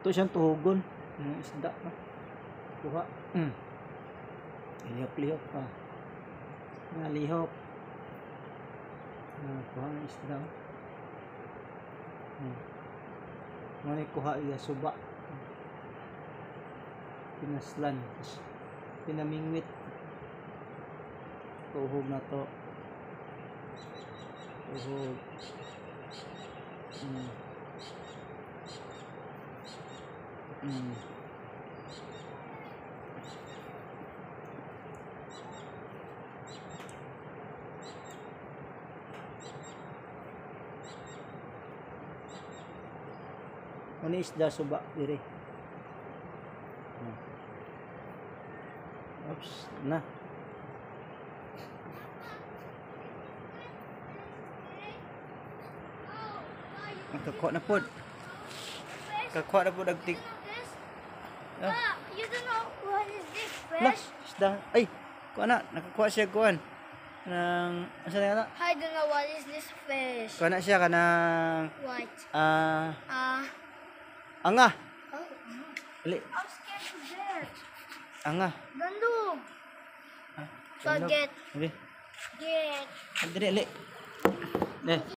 Ito siyang tuhugon. Yung isda, no? Kuha. Lihok-lihok pa. Nga, lihok. Ah, kuha ng isda, oh. Mao kuha iya suba. Pinaslan. Tapos, pinamingwit. Tuhog na to. Tuhog. Ano isda suba dire? Oops, na. Nakakuha na pod. Nakakuha na pod og tig. This? Ah. Ah, you don't know what is this Lah, fish? isda. Ay, kuha na. Nakakuha siya kuan. Nang asa na na? I don't know what is this fish. Kuha na siya kanang What? ah anga. Oh, Ali, I'm scared to death. Anga. Dandog. Ah, Forget. Ali. Get. Dili, ali. Ne.